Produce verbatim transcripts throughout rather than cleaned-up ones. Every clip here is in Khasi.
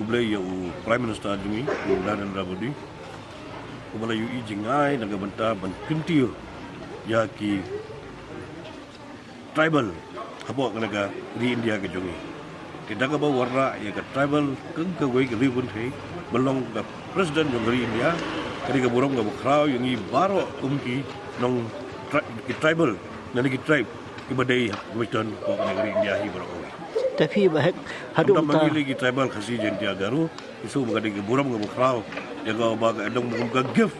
Khublei ïa u Prime Minister jong ngi, u Narendra Modi, uba la ïohi jngai na ka bynta ban kyntiew ïa ki tribal hapoh kane ka ri India ka jong ngi. Te da kaba wanrah ïa ka tribal kum kawei ka riew kynthei ban long ka president jong ka ri India, ka dei ka burom kaba khraw ïa ngi baroh kum ki nong tri-, ki tribal, lane ki tribe kiba dei ha ka western hapoh kane ka ri India hi baroh kawei. Te phi ba hek haduh mynta, mynta ngi lei ki tribal Khasi, Jaintia, Garo, ngi sngew ba ka dei ka burom kaba khraw ïa ka, ba ka dei kum ka gift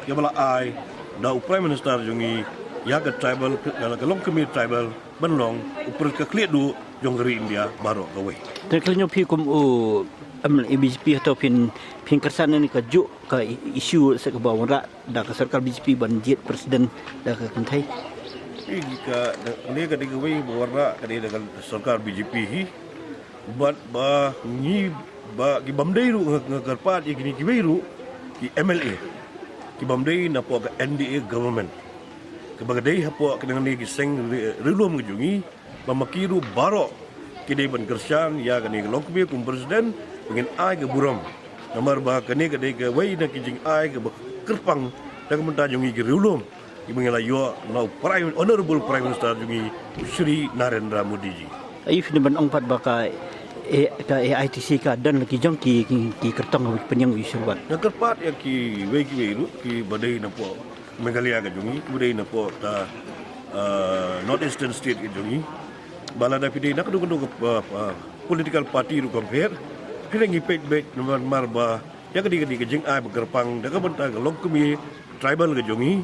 ïa ba la ai da u Prime Minister jong ngi ïa ka tribal, ka, ka longkmie tribal ban long u pyrshah ka khlieh duh jong ka ri India baroh kawei. Te khlem phi kum u, em, u B J P, hato phin, phin kyrshan ïa kane kajuh ka i-, issue se kaba wanrah da ka sorkar B J P ban jied president da ka kynthei? Ïa ka, da, ne ka dei kawei ba wanrah ka dei da ka sorkar B J P hi. Bad ba ngi, ba ki bym dei ruh, nga, nga kyrpad ïa kine kiwei ruh ki M L A ki bym dei napoh ka N D A government, kaba ka dei hapoh kine ki seng ri-, riewlum ka jong ngi, ba ma ki ruh baroh ki dei ban kyrshan ïa kane ka longkmie kum president, ba ngin ai ka burom. Namar ba kane ka dei kawei na ki jingai kaba kyrpang da ka bynta jong ngi ki riewlum, kiba ngi la ïoh na u Prime, Honorable Prime Minister jong ngi, u Shri Narendra Modi ji. Aïu phin ban ong pat ba ka, eh, ka A I T C ka don la ki jong ki, ki, ki kyrtong ha ki pynïeng u Isherwat? Nga kyrpad ïa kiwei kiwei ruh kiba dei napoh Meghalaya ka jong ngi, kiba dei napoh ta, ah, North Eastern State ka jong ngi, ba lada phi dei na kano kano ka, ah, ah, political party ruh, compare, phi dei, ngi peit beit namar ba ïa ka dei, ka dei ka jingai ba kyrpang da ka bynta ka longkmie tribal ka jong ngi,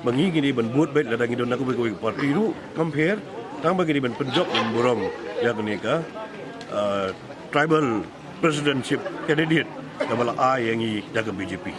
ba ngi, ngi dei ban bud beit lada ngi don na kawei kawei ka party ruh, compare, tang ba ngi dei ban pynjop ban burom ïa kane ka, ah, tribal presidentship candidate kaba la ai ïa ngi da ka B J P.